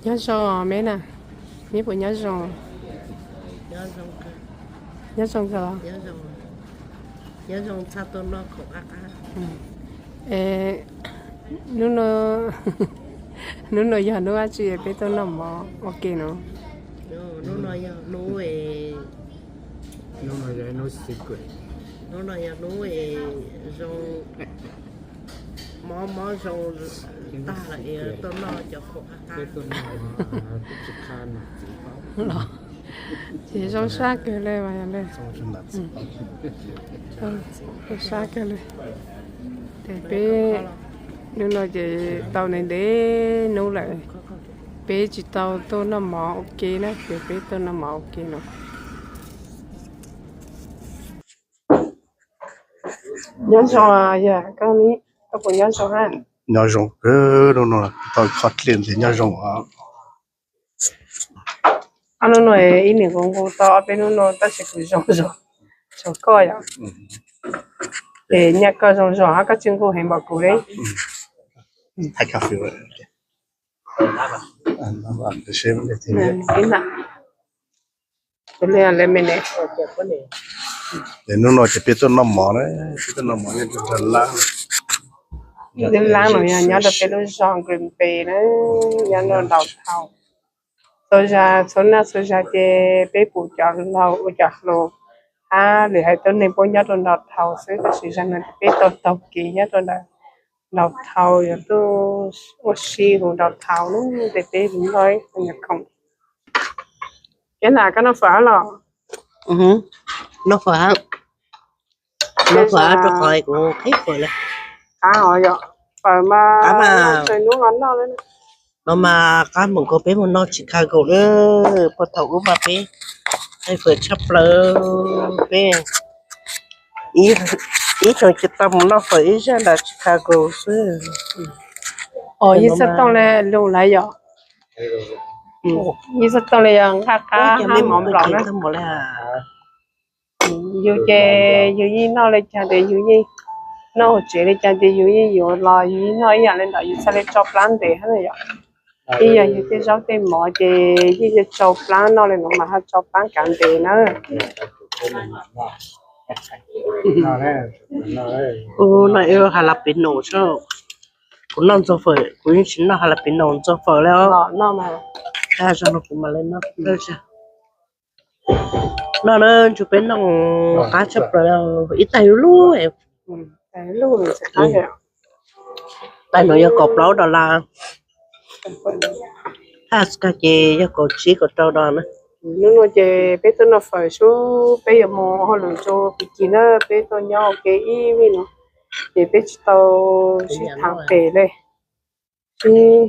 Nyob zoo me na, me puas nyob zoo? Nyob zoo kawg los? Hnub no yog hnub dab tsi peb tuaj noj mov ua ke no? Hnub no yog hnub zoo, mob mob zoo tag lawm es tuaj noj cov khaum qab qab. Ces zoo sab kawg li, zoo sab kawg li. Ces peb hnub no ces tau ntev ntev hnub lawm, peb tsis tau tuaj noj mov ua ke na, ces peb tuaj noj mov ua ke no. Nyob zoo, yog koj, koj puas nyob zoo? Nyob zoo kawg, hnub no tau kho dlej ntxiv, nyob zoo os. Hnub no ib niam nqus nqus tau ob peb hnub no tab sis kuv zoo zog, tshuav koj yom. Es nyaj koj zoo zog hab koj tsis nqus heev npaum kuv li. Hnub no ces peb tuaj noj mov na, peb tuaj noj mov nyob rau Lab. Lub Lab no yog nyob rau peb lub zos Green Bay na, nyob rau Downtown. Txhua zag txhua naj txhua zag ces peb pum cov laug ua cov hluas hab lwm haiv tuab neeg puab nyob rau Downtown xwb, tab sis zag no peb tau taug kev nyob rau Downtown, yuav tuaj ua si hauv Downtown lub ntiaj teb loj nyuag khoom. Koj noj fawm los? Noj fawm hab, noj fawm rau qhov kuv qhib fawm li. Qab os yom, fawm mas hnub no noj li no mas qab mus nkaus peb mus noj Chicago lawm, puag thaum ub mas peb qhib fawm tshaj plaws, peb ib xyoo tsis tau mus noj fawm ib zag nram Chicago xwb. Os, yeej txhaj tooj li lug lawm yom. Yeej txhaj tooj li yog nqaj qab hab mov nplaum na. Yus ces yus yeej noj li cas ces yus yeej noj hauv tsev li cas ces yus yeej yuav los yus yeej noj ib yam li ntawd, yus txhaj li tsau plab ntev hab na yom. Ib yam yus tej zaub tej mov ces yeej tsau plab noj li no mas ho tsau plab kav ntev na. Ua no jalapeno, kuv noj ntxuag fawm, kuv yeej tsis noj jalapeno ntxuag fawm li os. Noj no kuv mam li noj. Noj na, ntsug peb noj qab tshaj plaws, ib tais lub lub. Tais no yog kaum plaub dollar, tab sis ces yog kaum tsib kaum rau dollar na. Hnub no ces peb tuaj noj fawm sub, peb yuav mus hauj lwm rau Pis Kis na, peb tuaj nyob ua ke ib vij no ces peb tsis tau sib tham pem li, sib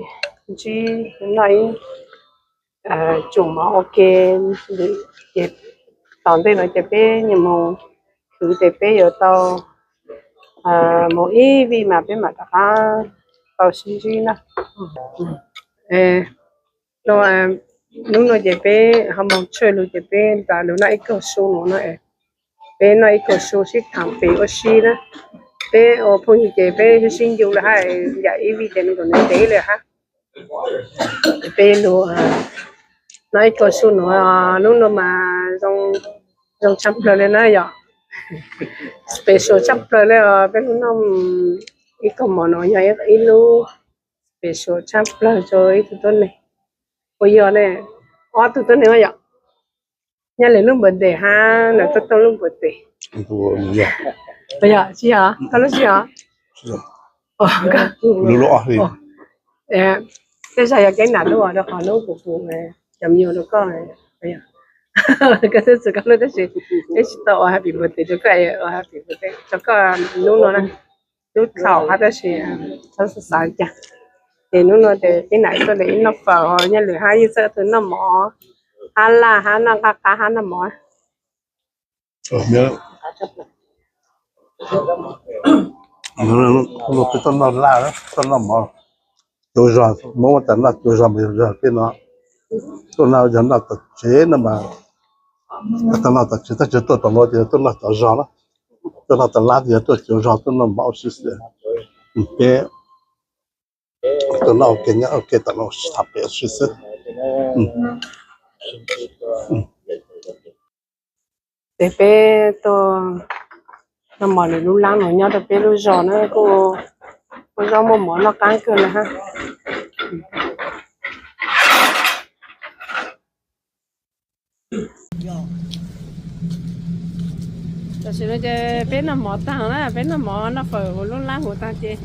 ntsib noj ib tsum mov ua ke, ces tom ntej no ces peb yuav mus khwv ces peb yuav tau mus ib vij mas peb mam rov qab tau sib ntsib na. Hnub no ces peb ho mus tshwj lug ces peb ntaus lug noj ib kaug su no na. Peb noj ib kaug su sib tham pem ua si na. Peb ua phooj ywg ces peb sib ncu lawm hab, yam ib vij ces nws kom nws ntev lawm hab. Peb lug noj ib kaug su no, hnub no mas zoo tshaj plaws li na yom. Special tshaj plaws li os, peb lug noj ib kaug mov no yog ib lub special tshaj plaws rau ib tug tuab neeg. Ua yog ne, ob tug tuab neeg yom. Nyob lwm lub birthday hab lawv tuaj tau lub birthday. Tsis yog koj lub tsis yog? Tej zag yog kev nam lub rau qhov lub kuv kuv cov me nyuam rau koj. Koj twb txwm koj lub tab sis peb tsis tau ua happy birthday rau koj, ua happy birthday rau koj hnub no na. Tub thaum hab tab sis txhob xav cas. Ces hnub no ces peb nam tuaj ib noj fawm, nyob lwm hab yeej txawj tug noj mov hab laj hab noj nqaj qab hab noj mov. Peb tuaj noj laj, tuaj noj mov, cuav zog, Hmoob tas noj cuav zog mas yog zog peb no. Tuaj noj yog noj tom tsev no mas, tas noj tom tsev tab sis tuaj tom no ces tuaj noj tom zog na. Tuaj noj tom lab ces yog tuaj cuav zog tuaj noj mov ua si xwb. Peb Tuaj noj ua ke nyob ua ke tom no tham pem ua si xwb. Ces peb tuaj noj mov nws lub lab no nyob rau peb lub zos na, kuj muaj zaub muaj mov noj qab kawg na ha. Tam sim no ces peb noj mov tag na, peb noj mov noj fawm hauv lub lab hauv tag ces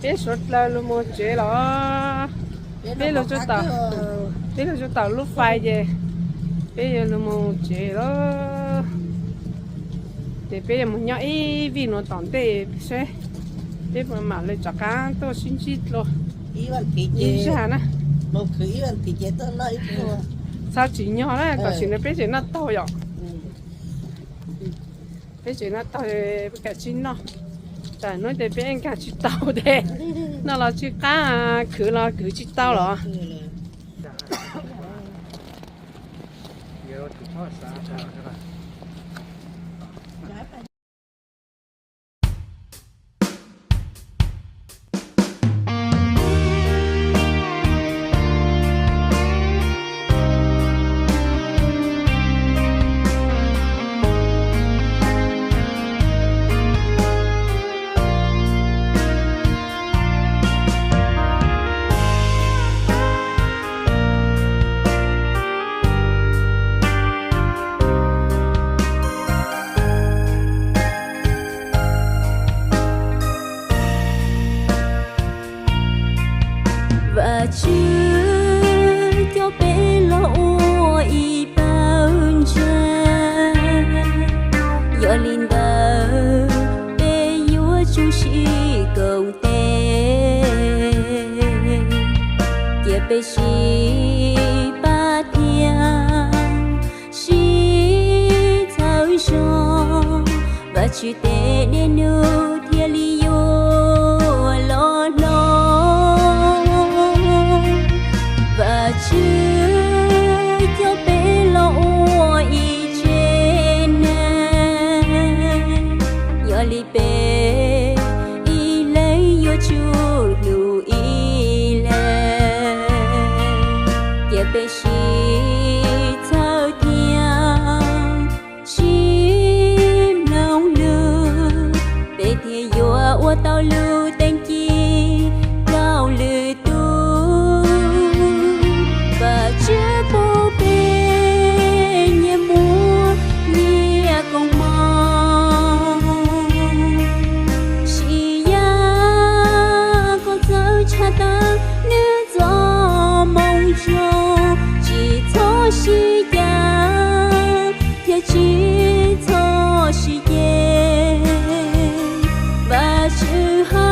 peb sawv dlawg los mus tsev los. Peb los tsuas tawm, peb los tsuas tawm lub fais ces peb yuav los mus tsev los. Ces peb yuav mus nyob ib vij nuav tom ntej seb peb puas mam li rov qab tuaj sib ntsib dlua ib zag na. Txhob tsim nyog na, tam sim no peb tseem noj taug yom. Peb tseem noj taug, peb kav tsij noj. Tsam hnub ces peb nkag tsis tau ces noj los tsis qab, khwv los khwv tsis tau los. Vajtswv coj peb los ua ib pawg ntseeg, yog li ntawd peb yuav tsum sib koom tes, cia peb sib pab thiab sib txhawb zog, Vajtswv tej dej num thiaj li yuav loj hlob. Vajtswv coj peb los ua ib tsev neeg, yog li peb ib leeg yuav tsum hlub ib leeg, cia peb sib txhawb thiab sib mloog lus, peb thiaj yuav ua tau lub teeb ci rau lwm tus. Vajtswv pub peb nyias muaj nyias koob hmoov, sim yam kom txawj tshaj tawm nws txoj moo zoo, tsis txhob sib cav thiab tsis txhob sib ceg. Vajtswv ha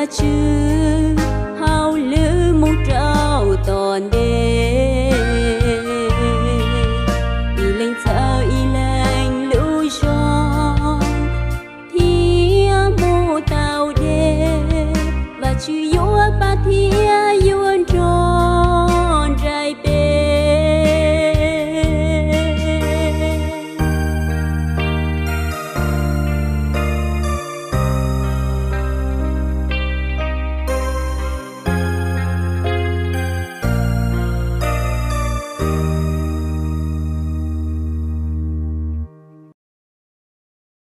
Tswv